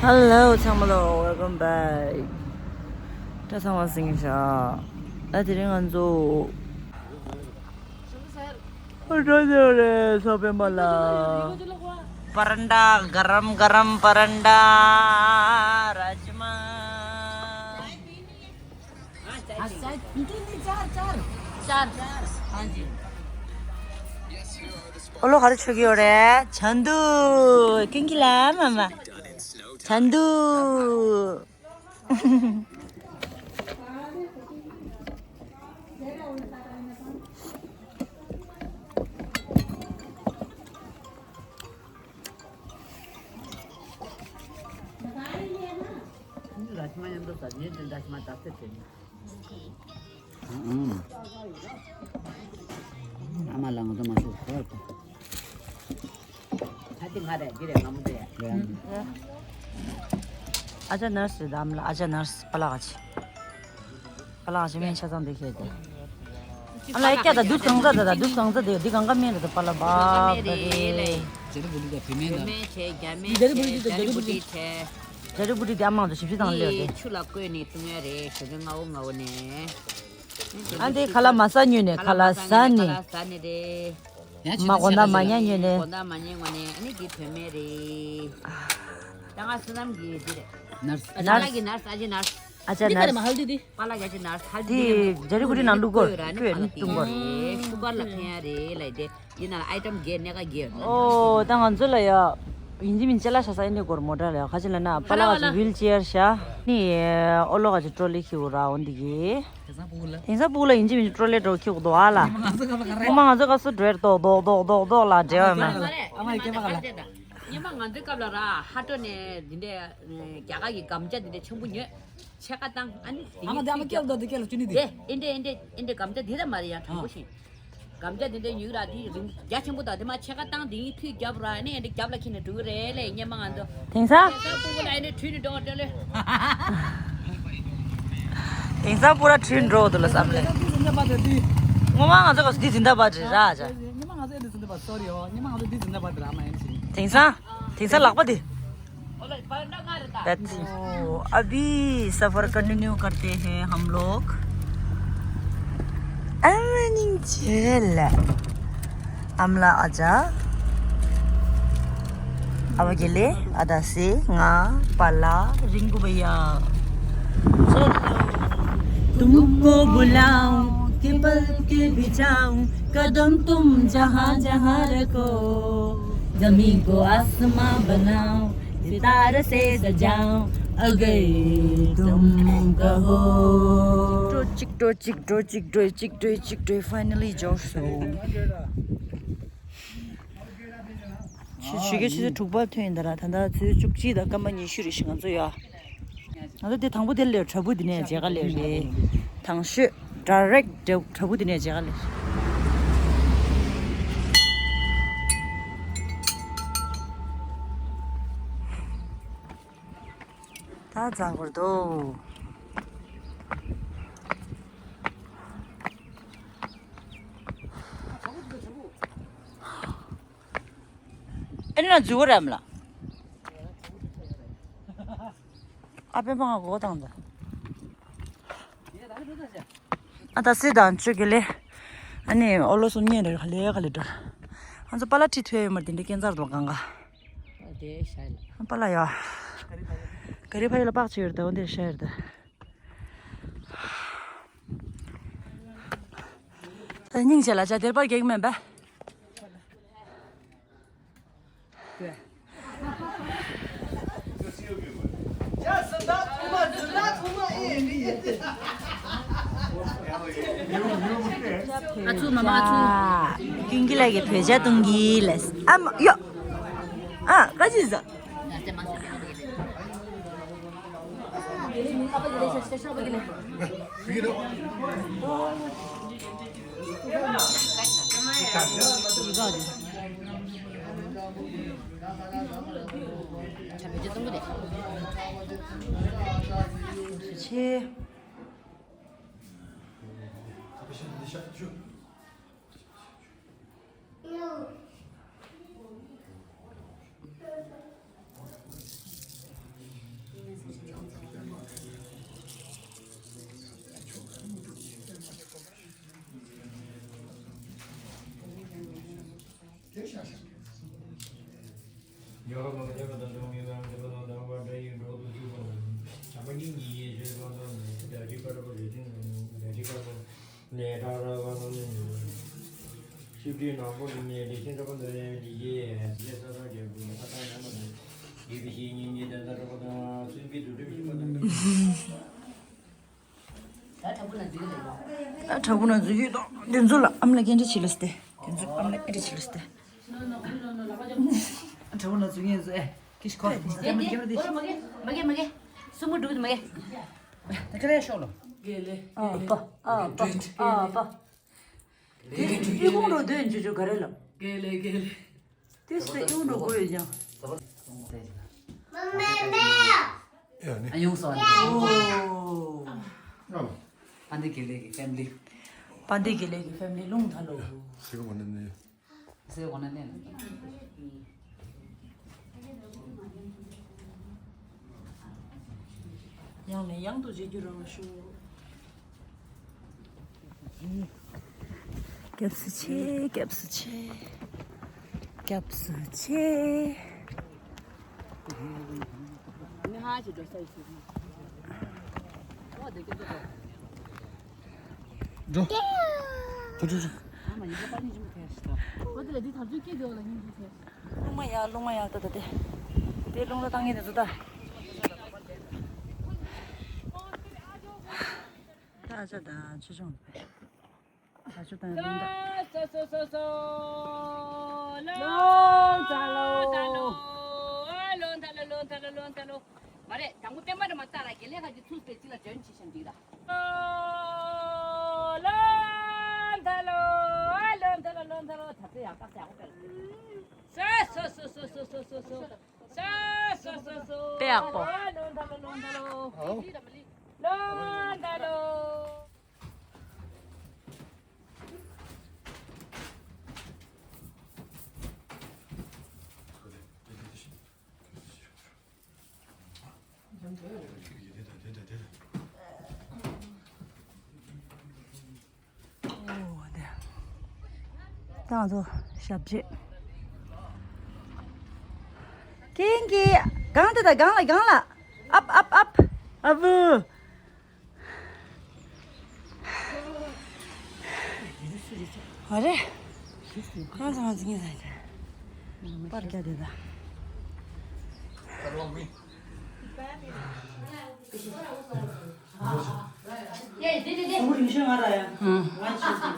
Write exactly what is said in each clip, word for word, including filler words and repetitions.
Hello ཚང་མ་ལ། Welcome back. ད་ཚང་མ་སྲིང་ཤག་ད་དེ་རིང་ང་ཚོ་འགྲོ་འདོད་རེད། ཚོགས་པའི་མ་ལ། परांठा, गरम गरम परांठा, राजमा। ཨོ་ལོ་ག་རེ་མཆོད་ཀྱི་ཡོད་རེད། ཆན་དུ། ཀིང་ཀི་ལ་མ་མ། ཆན་དུ། राजमा यंदा साजने राजमा ताकते थे। हम्म। आमा लांग तो मासु खा। हाथी मारे गिरे हम दे। आजा नर्स दाम ला, आजा नर्स पलाच। पलाच में छतन देखे दे। अला एक क्या था? दूध कंगा था, दूध कंगा दे, दी कंगा में था पला बाप रे। जड़ी बूटी का फीमेल था। जड़ी बूटी, जड़ी बूटी। जड़ी बूटी दे मां तो शिफ्ट तंग ले दे। छुला कोई नहीं तुम्हें रे, शोधे ngao ngao ने। ཨ་འདི་ཁ་ལག་མ་ཟ་ཉོས་ནས་ཁ་ལག་ཟ་ནས། ཁ་ལག་ཟ་ནས་རེད། མ་དགོང་དག་མ་ཉལ་ཉོས་ནས། དགོང་དག་མ་ཉལ་ངོ་ནས་ཨ་ནི་འདི་བུད་མེད་རེད། ད་ང་བསོད་ནམས་ཀྱི་འདི་རེད། ནར་སི། ཨ་ཅག་ལགས་ཀྱི་ནར་སི། ཨ་ཅེ་ནར་སི། འདི་ག་རེ་མ་ཧལ་དི་འདི། པཱ་ལགས་ཀྱི་ཨ་ཅེ་ནར་སི། ཧལ་དི་འདི་ཇ་རི་གུ་རི་ནང་བླུག་གོ། ཀོས་ར་ནི་ཀོས་ནི་བཏུང་གོ། ཤུ་གར་ལ་ཕན་ཡ་རེད་ལབ་དེ། ཡིན་ན་ཨའི་ཊམ་བརྒྱད་སྣེ་ཁ་བརྒྱད་ཡོད་ན། ཨོ་ད་ང་ཚོ་ལ་ཡ། ཡིན་གཅིག་མིན་གཅིག་ལ་ཤ་ས་ཨེ་ནི་སྒོར་མོ་ཊ་ལ་ཡ་ཁ་ཅིག་ལ་ན་པཱ་ལགས་ཀྱི་ཝིལ་ཅེར་ཤ། ནི་ཨོ་ལོ་ཁ་ཅིག་ཏྲོ་ལི་ཁྱེར་ར་འོང་འདི་གི། དེང་སང་ཕྲུ་གུ་ལ་ཡིན་གཅིག་མིན་གཅིག་ཏྲོ་ལི་འགྲོ་ཁྱེར་དགོས་འདུག་ཨ་ལ། ངོ་མ་ང་ཚོ་སྐབས་སུ་འགྲོ་ཡར་རྡོག་རྡོག་རྡོག་རྡོག་རྡོག་ལ་འབྲེལ་བ་མེད། ཨ་མ་ཡི་སྐད་པ་ག་ལ། སྔོན་མ་ང་ཚོའི་སྐབས་ལ་ར་ཧ་ཏོ་ནས་འདི་འདྲའི་རྒྱ་གར་གྱི་སྒམ་ཆ་འདི་འདྲའི་ཆེན་པོ་ཉོས། ཕྱེད་ཀ་བཏང་ཨ་ནི་དེ། ཨ་མ་དེ་ཨ་མ་སྐྱེལ་དོ་དེ་སྐྱེལ་ལ་ཅི་ནི་དེ། དེ་ཨེ་འདྲའི་ཨེ་འདྲའི་ཨེ་འདྲའི་སྒམ་ཆ་འདི་ད་མ་རེད་ཡང་དྲང་པོ་ཞིག་སྒམ་ཆ་དེ་འདྲ་ཡོད་ར་དེ་རིང་རྒྱ་ཆེན་པོ་དང་དེ་མ་ཕྱེད་ཀ་བཏང་དེ་ཡིན་ཁུལ་རྒྱབ་ར་ནི་ཨེ་འདྲ་རྒྱབ་ལ་ཁྱེར་ནས་འགྲོ་གི་རེད་ལས་སྙན་མ་ང་ཚོ། དེང་སང་། དེང་སང་སྤུ་གུ་ལ་ཨེ་འདྲ་བྲུས་ནས་འགྲོ་བ་འདྲ་ལས། དེང་སང་སྤུ་ར་བྲུས་འགྲོ་འདུག་ལ་བསམ་ལས། ངོ་མ་ང་ཚོ་ག་སུ་འདི་འཛིན་ད་པ་འདྲི་ར་ཅག་སྙན་མ་ང་ཚོ་ཨེ་འདྲ་འཛིན་ད་པ་སོ་རི་ཨོ་སྙན་མ་ང་ཚོ་འདི་འཛིན་ད་པ་འདྲི་ར་མ་ཡིན་ཞིང་། དེང་སང་། དེང་སང་ལག་པ་འདི། बैठ। ओ, अभी सफर कंटिन्यू करते हैं हम लोग। अमनिंग चेल। अमला आजा। अब गेले आदा से ङा पाला रिंगु भैया। चलो। तुमको बुलाऊं कि पल के बिछाऊं कदम तुम जहां जहां रखो जमीन को आसमां बनाऊं सितारों से सजाऊं अगर तुम कहो। ཅིག་འགྲོ་ཅིག་འགྲོ་ཅིག་འགྲོ་ཅིག་འགྲོ་ཅིག་འགྲོ། Finally འབྱོར་སོང་། ཆུ་ཆུ་གེ་ཆུ་ཚོད་དྲུག་པ་ཐོན་ཡིན་ད་ར། ད་ལྟ་ཆུ་ཚོད་བཅུ་གཅིག་དང་སྐར་མ་ཉི་ཤུ་རེད་ཤག་ང་ཚོ་ཡ། ང་ཚོ་དེ་དང་པོ་དེ་ལས་བྲག་ཕུག་དེ་ནས་མཇལ་ཁ་ལས་རེད། དང་ཤོས་direct བྲག་ཕུག་དེ་ནས་མཇལ་ཁ་ལས། ད་འཛག་པར་འདུག་ཨ་ནི་ན་འཛུལ་བ་རེད་མ་ལ། ཨ་པེ་མ་ང་གོ་དང་ད། ཨ་ད་སི་དང་ཅོ་གི་ལེ། ཨ་ནི་ཨོ་ལོ་སོ་ཉེ་རེ་ག་ལེ་ག་ལེ་འགྲོ། ང་ཚོ་པ་ལ་ཁྲིད་ཐུབ་ཡོད་མ་རེད་དེ་འདྲ་སྐྱེན་ཚར་དུ་གང་ག་དེ་ཤ་ལ། པ་ལ་ཡ། ག་རི་ཕ་ཡུལ་ལ་པགས་ཆེ་ཡོད་ད་འོ་འདིར་ཤ་ཡོད་ད། ད་སྙིང་རྗེ་ལ་ཅག་དེར་པར་གེགས་མེད་པས། ཨ་ཚུ་མ་མ་ཨ་ཚུ། ཀིང་ཀི་ལ་གི་བོད་ཇ་གཏོང་གི་ལས་ཨ་མ་ཡོ། ཨ་ཀ་ཅི་ཟ། ད་དྲག་པོ་ན་འཛུལ་གྱི་དང་། དེ་ཚོ་ལ་ཨམ་ལ་སྐད་འདྲ་བྱེད་ལ་སྟེ། དེ་ཚོ་ཨམ་ལ་ཨེ་འདྲ་བྱེད་ལ་སྟེ། དྲག་པོ་ན་འཛུལ་ངེས་ཚོ་ཨེ། ཁྱི་ཤི་ཁོ། མ་གེ་མ་གེ། སུ་མོ་འགྲོ་གི་མ་གེ། ད་ཁ་རེ་ཤོག་ལོ། གེ་ལེ། ཨ་པ་ཨ་པ་ཨ་པ། དེ་ཨི་ཁུང་རོ་དོན་ཅུ་ཅུ་ག་རེ་ལ། གེ་ལེ་གེ་ལེ། དེ་སེ་ཨི་ཁུང་རོ་གོ་ཡོད་ཀྱང་། ཨ་ཡོང་སོང་། ཨོ། པ་འདི་གེ་ལེ་གི་ཕེ་མི་ལི། པ་འདི་གེ་ལེ་གི་ཕེ་མི་ལི་རླུང་ཐ་ལོ། ཟེར་གོ་ནི་ནི། ཟེར་གོ་ནི་ནི། ཡང་ནས་ཡང་དུ་བརྗེ་རྒྱུ་རང་ཞུ། སྐྱབས་སུ་མཆི། སྐྱབས་སུ་མཆི། སྐྱབས་སུ་མཆི། འགྲོ། འགྲོ་འགྲོ་འགྲོ། རླུང་མ་ཡ་རླུང་མ་ཡ་ད་ད་དེ། དེ་རླུང་ལ་བཏང་ངེས་དེ་ཚོ་ད། ད་ཨ་ཅག་དང་ཆུ་ཆུང་དཔེ། ད་ཆུ་དང་རླུང་ད། སོ་སོ་སོ་སོ། རླུང་ད་ལོ། རླུང་ད་ལོ་རླུང་ད་ལོ་རླུང་ད་ལོ་རླུང་ད་ལོ། མ་རེད། དང་པོ་པད་མ་རེད་མ་ལྟ་ར། དགེ་ལེགས་ཁ་གི་ཚུགས་པའི་ཅི་ལ་འཇོན་ཅི་ཤམ་འགྲིག་ར། རླུང་ད་ལོ། རླུང་ད་ལོ་རླུང་ད་ལོ། ད་ཚེ་ཡག་པ་ཡག་པོ་སྤེལ། སོ་སོ་སོ་སོ། དཔེ་ཡག་པོ། ད་ང་ཚོ་ཞབས་རྗེས། ཀིང་ཀི། གང་དེ་ད། གང་ལ། གང་ལ། ཨབ་ཨབ་ཨབ། ཨ་བུ། ཨ་རེ། གང་ཚང་ཚིག་ངེས་ཟ་ཆ། པར་རྒྱ་དེ་ད། དེ་དེ་དེ་དེ། ཨུ་རིང་ཤ་ང་ར་ཡ། ཧུམ། ང་ཆི་ཟིན།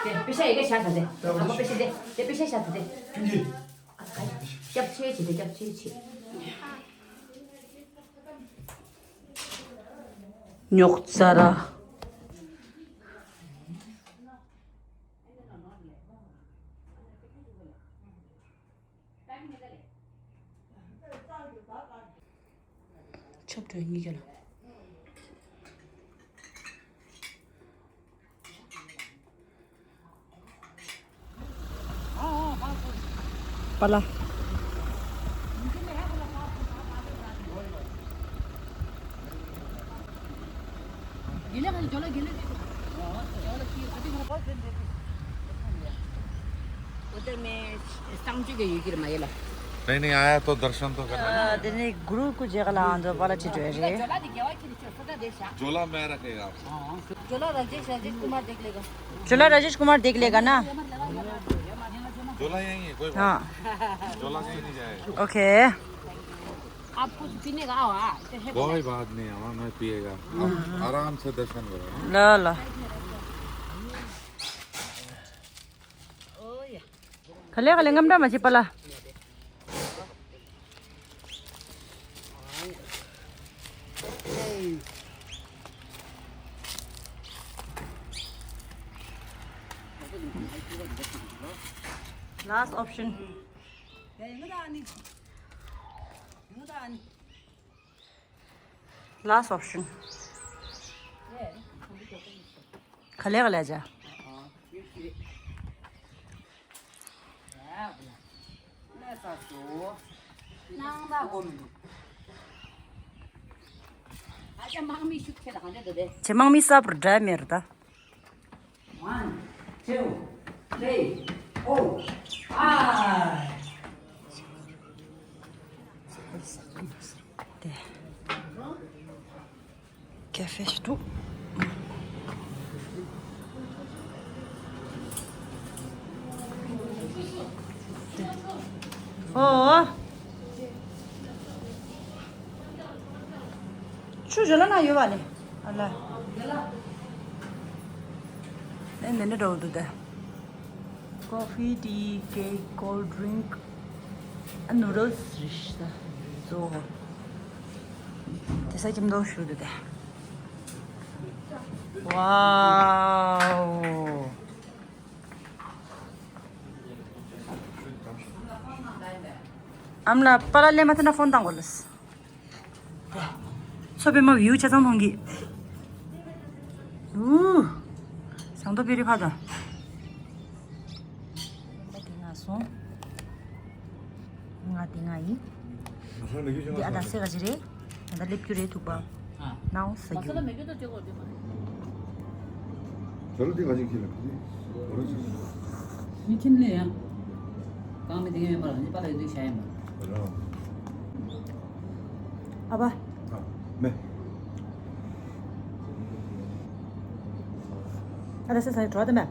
དེ་པེ་ཤ་ཡི་གེ་ཤ་ཟ་དེ། ཨ་མ་པེ་ཤ་དེ། དེ་པེ་ཤ་ཤ་ཟ་དེ། ཀིང་ཀི། སྐྱབས་ཆེ་བྱེད་དེ། སྐྱབས་ཆེ་བྱེད། ཉོག་ཙ་ར། ཆབ་བྲོ་གཉིས་ཀ་ལ། པ་ལ། उधर में सांची के ये गिर माये ला। नहीं, नहीं, आया तो दर्शन तो करना। हाँ, देने गुरु को जगह ला आंदो वाला चीज है रे। झोला मैं रखेगा आपको। झोला राजेश, राजेश कुमार देख लेगा। झोला राजेश कुमार देख लेगा ना। झोला यहीं है, कोई बात हाँ। नहीं। झोला कहीं नहीं जाएगा। ओके। आप कुछ पीने का आओ, हाँ, तो है कोई बात नहीं, आमा, मैं पिएगा। आप आराम से दर्शन करो, हाँ? ल ल। ओ या। खले खले गमडा मची पला। Last option. Last option. खले खले जा। ཁྱེད་དམག་མི་གསར་པར་འདྲ་མེར་ད། One, two, three, four, five. ཏེ། ཀེ་ཧྥེ་ཞིག་འདུག། ཨོ། ཆུ་ཞོ་ལ་ན་ཡོད་པ་ནི། ཨ་ལ། ཨེ་ནི་ནི་འགྲོ་འདུག་དེ། Coffee, tea, cake, cold drink, a noodles རེད་ཤག་ད། གཙོ་བོ། དེ་ས་ཁྱིམ་ཐོག་ཞུ་འདུག་དེ། Wow. ཨམ་ལ་པ་ལ་ལེ་མ་ཐ་ན་ཕོན་བཏང་གོ་ལ། མཚོ་པདྨ་བིའུ་ཆ་ཚང་མཐོང་གི། ཨུ། ཟངས་མདོག་དཔེ་རིག་ཕ་དང་། ང་དེ་ང་སོང་། ང་དེ་ང་ཡིན། འདི་ཨ་ད་སེ་ག་ཅི་རེད། ང་ད་སླེབས་རྒྱུ་རེད་ཐུག་པ། ནའོ་ཟ་རྒྱུ། ཇོ་ལོ་དེ་ག་ཅིག་ཁྱེར་ལ་ཕི་ནི། ཁྱིམ་ནས་ཡང་། གང་མི་དེ་ཡོད་པར་ནི་པ་ལ་ཡོད་དུས་བྱ་ཡིན་པ། ཨ་བ། ཨ་མེ། ཨ་ད་སེ་ས་ཡི་གྲོགས་དེ་མེད།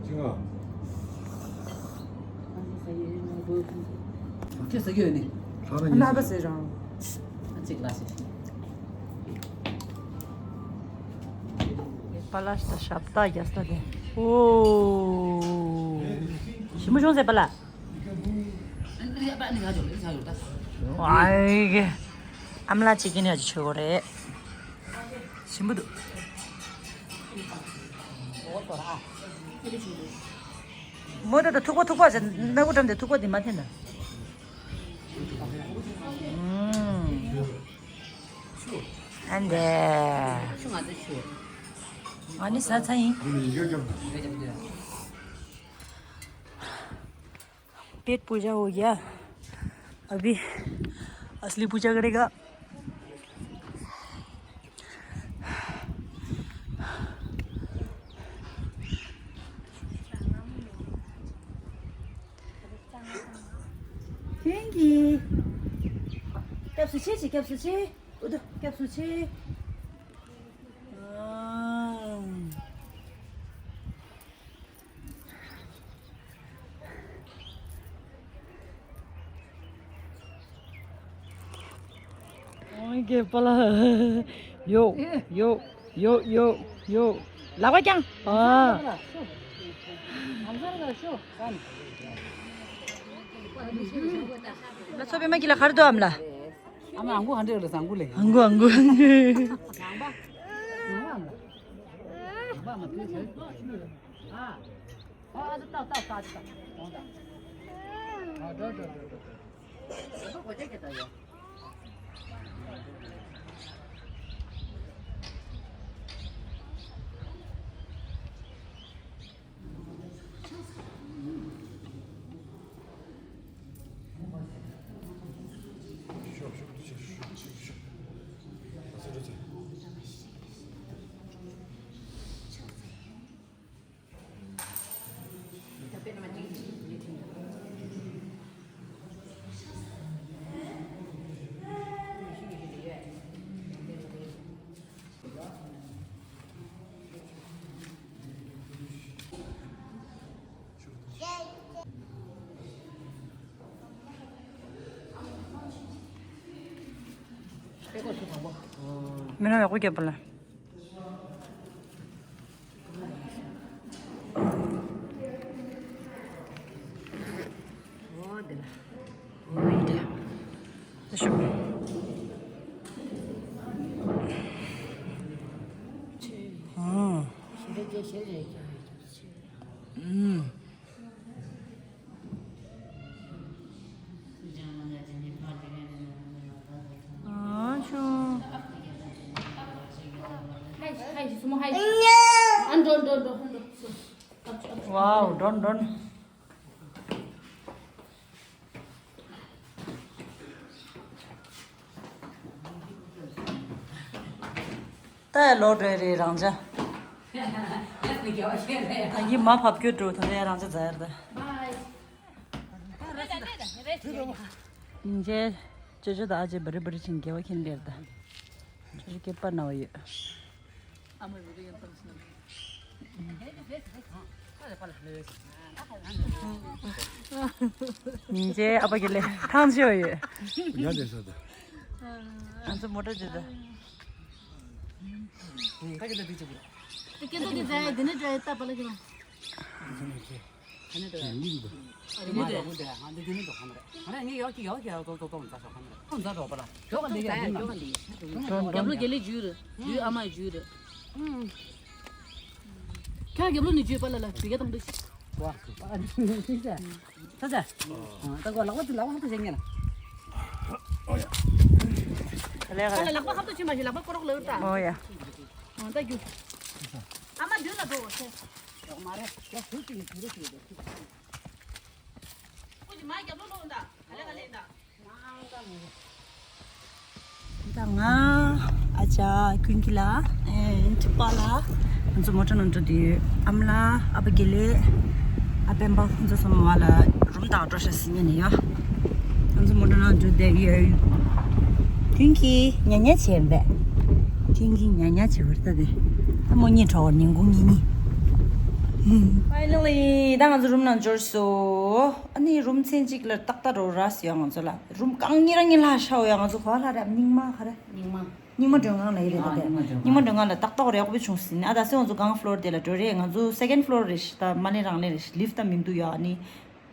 ཅི་ང་། ཁྱེད་ཟ་གི་ཡོད་ནི། ལྷག་པ་ཟེར་རང་། ཨ་ཅིག་ལ་ཟེར། པ་ལ་ཤ་ཞབས་ཏ་རྒྱ་ས་དེ། ཨོ། ཞིམ་པོ་བྱུང་ཟེར་པ་ལ། ཨ་ནི་ང་ཇོ་ལི་ཆ་ཡོད་ད། ཨའི་གེ། ཨམ་ལ་ཅིག་གིན་ཡ་ཅིག་ཆོད་གོ་རེད། ཞིམ་པོ་འདུག་མོ་ད་ད་ཐུག་པ་ཐུག་པ་ཟེར་སྣ་ཁུག་འགྲམ་དེ་ཐུག་པ་དེ་མ་འཐེན་ན། ཨུམ། ཨན་དེ། ང་ནི་ཟ་ཚ་ཡིན། पेट पूजा हो गया। अभी असली पूजा करेगा। Thank you. སྐྱབས་སུ་མཆི་ཅིག་སྐྱབས་སུ་མཆི། ཨུ་ཏུ་སྐྱབས་སུ་མཆི། ཨང་། ཨོ་ཀེ་པ་ལ། ཡོ། ཡོ། ཡོ། ཡོ། ཡོ། ལག་པ་བརྐྱང་། ཨ། ལ་མཚོ་པདྨ་གི་ལ་གར་འདུག་ཨམ་ལ། ཨ་མ་ཨང་གུ་ཧ་འདྲེ་ལ་ཟང་གུ་ལེ། ཨང་གུ་ཨང་གུ། ཨ། ཨ། ཨ། ཨ། ཨ། ཨ། ཨ། ཨ། ཨ། ཨ། ཨ། ཨ། མི་ནོར་ཡག་པོ་བརྒྱབ་པ་ལ། འོ་འདི་ལ། འོ་འདི་ལ། ད་ཤོག་ཨང་། ཨང་། ཨ་ཆུ། Wow, don't, don't. ད་ལོ་དྲན་རེད་རང་ཅག་ད་ཡིན་མ་ཕབ་སྐྱོ་འགྲོ་ད་ལྟ་རང་ཅག་ཛ་ཡར་ད། ཡིན་ཅེ། ཅོ་ཅོ་ད་ཨ་ཅེ་བ་རི་བ་རི་ཆིན་དགེ་བ་མཁྱེན་པའི་ད། ཅོ་ཅོ་སྐད་པར་ན་བ་ཡོད། ཉིན་རྗེས་ཨ་ཕ་དགེ་ལེགས་ཐང་ཆད་ཡོད། ཡ་དེ་ས་དེ། ང་ཚོ་མོ་ཊ་དེ་དང་། སྐད་ཆ་དེ་ཙམ་ཟེར་དེ་ནས་འགྲོ་ཡ་ལྟ་བ་ལ་ཀྱང་། རྒྱབ་ལོགས་དགེ་ལེགས་འཇུས་རེད། འཇུས་ཨ་མ་འཇུས་རེད། ཁྱེད་རྒྱབ་ལོགས་ནས་འཇུས་པ་ལ་ལ་བུ་ག་དང་འདུ་ཤི། ད་ད། ད་གོ་ལག་པ་ལག་པ་ཧབ་ཏུ་བྱེད་ངེས་ལ། ལག་པ་ཧབ་ཏུ་བྱེད་མ་བྱེད་ལག་པ་ཀོ་རོག་ལ་ཨུར་ད། ཨོ་ཡ། ཨོ་ད་རྒྱུ། ཨ་མ་མདུན་ལ་འགྲོ་འོ་ཤེས། ཡོག་མ་རེད། ཡོག་ཐུག་ཅིག་ནས་ཐུག་རེ་ཞིག་འདུག་ཁོ་ཅི་མ་རྒྱབ་ལོགས་ལོག་འདའ་ག་ལེ་ག་ལེ་འདའ། ད་ང་ཨ་ཅག་ཀུན་གྱི་ལ་ཨེ་ཁྲི་པ་ལ་ང་ཚོ་མོ་ཊ་ནང་འགྲོ་དུས་ཨ་མ་ལ་ཨ་ཕ་དགེ་ལེགས་ཨ་སྤེན་པ་ཁོང་ཚོ་གསུམ་བ་ལ་རུམ་དང་འགྲོ་ཤ་ཟིན་ནས་ཡ། ང་ཚོ་མོ་ཊ་ནང་འགྲོ་བསྡད་ཡོད། ཀུན་གྱི་ཉ་ཉ་བྱས་པས། ཀུན་གྱི་ཉ་ཉ་བྱས་པར་ལྟ་དེ། ད་མོ་གཉིད་བྲོ་བར་ཉིན་གུང་གཉིད་གཉིད། Finally ད་ང་ཚོ་རུམ་ནང་འབྱོར་སོ། ཨ་ནི་རུམ་ཚན་གཅིག་ལ་ཏག་ཏག་རོ་ར་སི་ཡོད་ང་ཚོ་ལ། རུམ་གང་ཉིད་རང་ཉིད་ལྷ་ཤའོ་ཡ། ང་ཚོ་ག་ལ་རེད་རྙིང་མ་ག་རེ། རྙིང་མ། རྙིང་མ་མགྲོན་ཁང་ལ་ཡི་རེད་ད་དེ། རྙིང་མ་མགྲོན་ཁང་ལ་ཏག་ཏག་རེད་ཡག་པོ་བྱུང་ཟིན་ཨ། ད་སེ་ང་ཚོ་གང་ཕློར་དེ་ལ་འགྲོ་རེད། ང་ཚོ་སེ་ཀེན་ཕློར་རེད་ཤི། ད་མ་ལེན་རང་ལེན་རེད་ཤི། ལིཕ་ད་མི་འདུག་ཡ། ཨ་ནི་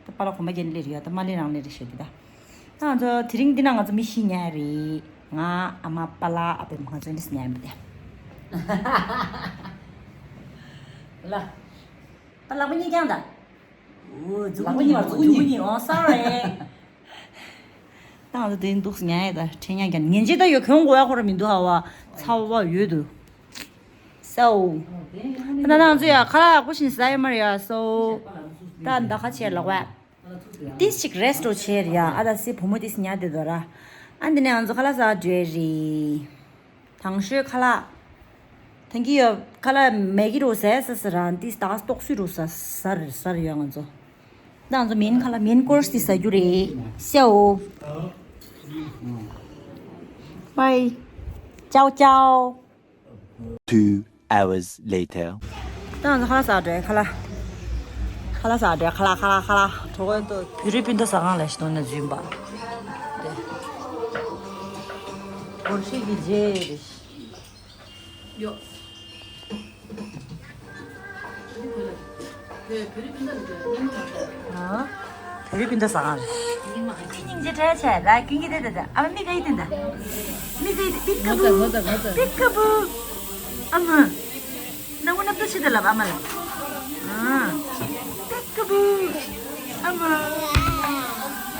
ད་པ་ལ་གོམ་པ་རྒྱན་ལེ་རེད་ཡ། ད་མ་ལེན་རང་ལེན་རེད་ཤི་དེ་ད། ད་ང་ཚོ་དེ་རིང་འདི་ན་ང་ཚོ་མི་བཞི་ཉལ་རེད། ང་ཨ་མ་པ་ལ་ཨ་པེ་ང་ཚོ་འདི་ཉལ་མི་དེ། ལ། ད་ལག་པ་གཉིས་བརྐྱངས་ད། ལག་པ་གཉིས་མ་མཛུབ་གུ་གཉིས། ཨོ་སོ་རི། ད་ང་ཚོ་དེ་འདུག་ཉལ་ཡ་ད་ཁྲེ་ཉག་ཀྱང་ཉན་ཅི་ད་ཡོད་གོན་དགོས་ཡ་ཁོ་ར་མི་འདུག་ཧ་བ་ཚ་བ་ཡོད་དུ། སོ། ད་ང་ཚོ་ཡ་ཁ་ལག་ཡག་པོ་ཞིག་ཟ་ཡ་མ་རེད་ཡ་སོ། ད་ད་ཁ་ཆེ་ལག་པ། ཏིས་ཅིག་རེ་སི་ཊི་རོ་བྱེད་རེད་ཡ། ཨ་ད་སི་བུ་མོ་ཏིས་ཉལ་བསྡད་དོ་ར། ཨ་འདི་ནས་ང་ཚོ་ཁ་ལག་ཟ་འགྲོ་རེད། དང་ཤོས་ཁ་ལག་ཐང་གི་ཡོད་ཁ་ལག་མེ་གི་རོ་ཟས་ཟ་ཟ་ར་ཏིས་ད་ཏོག་སུའི་རོ་ཟ་ཟ་རེད་ཟ་རེད་ཡ་ང་ཚོ། ད་ང་ཚོ་མེན་ཁ་ལག་མེན་ཀོར་སི་ཏིས་ཟ་རྒྱུ་རེད་སེའོ། Bye. Ciao ciao. Two hours later. ད་ང་ཚོ་ཁ་ལག་ཟ་འགྲོ་ཡ། ཁ་ལག་ཁ་ལག་ཟ་འགྲོ་ཡ། ཁ་ལག་ཁ་ལག་ཁ་ལག་གྲོགས་པོ་ཏོ་བོད་རིགས་སྤུན་ཟླ་ཟ་ཁང་ལ་ཞིག་གཏོང་ན་རྫུན་པ། དེ་སྒོར་གཞས་ཀྱི་རྗེས་རེད། ཡོ། བོད་རིགས་སྤུན་ཟླ་ཟ་ཁང་རེད། ཁྱི་སྙིང་རྗེ་བྲལ་ཆེ་ལ་ཀུན་གྱིས་དེ་ད་ད་ཨ་མ་མིག་ག་ཡི་དེ་ད། མིག་ག་ཡི་དེ་པིག་ཀ་བུ། པིག་ཀ་བུ། ཨ་མ། ནང་མོ་ནབ་ཏུ་ཆི་ད་ལབ་ཨ་མ་ལ། ཨ། པིག་ཀ་བུ། ཨ་མ།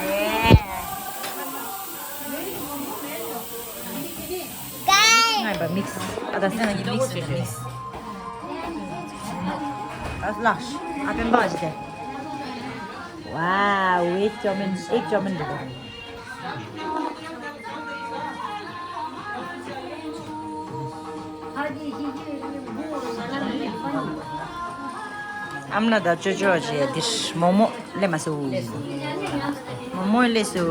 ཨེ། ང་ཡིན་པ་མིག་སི། ཨ་ད་སེ་ང་གི་མིག་སི་རེད་མིག་སི། ཨ་ལགས། ཨ་པེན་པ་ཞིག་དེ། ཝའོ། ཨེག་ཅོ་མིན། ཨེག་ཅོ་མིན་འདུག་ཨ་མ་ལ་ད་ཅོ་ཅོ་ཅེ་འདིར་མོག་མོག་ལེ་མ་སུ། མོག་མོག་ལེ་སུ།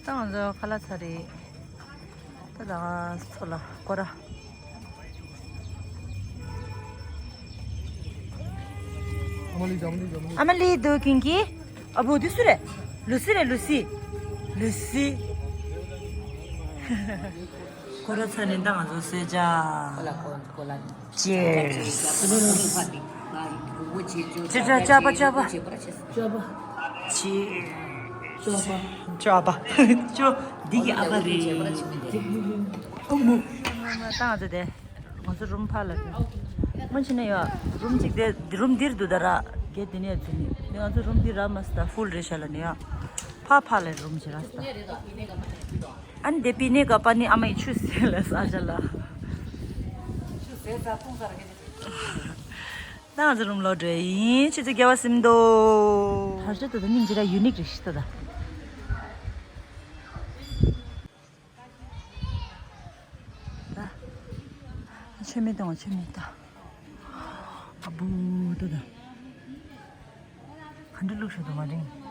ད་ང་ཚོ་ཁ་ལག་ཚར་རེད། ད་ད་ཚོ་ལ་སྐོར་ར། ཨ་མ་ལི་དུ་ཀིང་ཀི། ཨ་བུ་དུ་སུ་རེད། ལུ་སི་རེད་ལུ་སི། ལུ་སི། སྐོར་ར་ཚར་ནས་ད་ང་ཚོ་གསོལ་ཇ། Cheers. ཅ་ཅ་ཅ་པ་ཅ་པ། ཅ་པ། Cheers. ཅ་པ། ཅ་པ། ཅོ། འདི་གི་ཨ་ཕ་རེད། ཨུ་མུ། ད་ང་ཚོ་དེ། ང་ཚོ་རུམ་ཕ་ལ་རེད། མ་ཕྱིན་ན་ཡོད། རུམ་གཅིག་དེ་རུམ་འདིར་འདུག་ད་ར། གེ་དེ་ནས་ཚུད་ནི། ང་ཚོ་རུམ་འདི་ར་མ་སི་ད་ཧྥུལ་རེད་ཤ་ལ་ནི་ཡ། ཕ་ཕ་ལ་རུམ་བྱེད་ར་སི་ད། ཨ་ནི་དེ་པི་ནེ་ག་པ་ནི་ཨ་མ་ཡི་ཆུ་ཟེར་ལ་ས་ཞ་ལ། ཆུ་ཟེར་ས་ཕུང་ས་ར་གེ་ནི། ད་ང་ཚོ་རུམ་ལོག་འགྲོ་ཡིན། ཆུ་ཚོད་བརྒྱད་པ་ཟིན་འདུག་ཐར་ཆ་དུ་ད་སྙིང་རྗེ་ར་ཡུ་ནིག་རེ་ཤི་ད་ད། ད། ཆོས་མེད་དང་ཆོས་མེད་ད། ཨ་བུ་ད་ད། ག་འདྲ་བླུགས་ཤོག་དུ་མ་རིང་།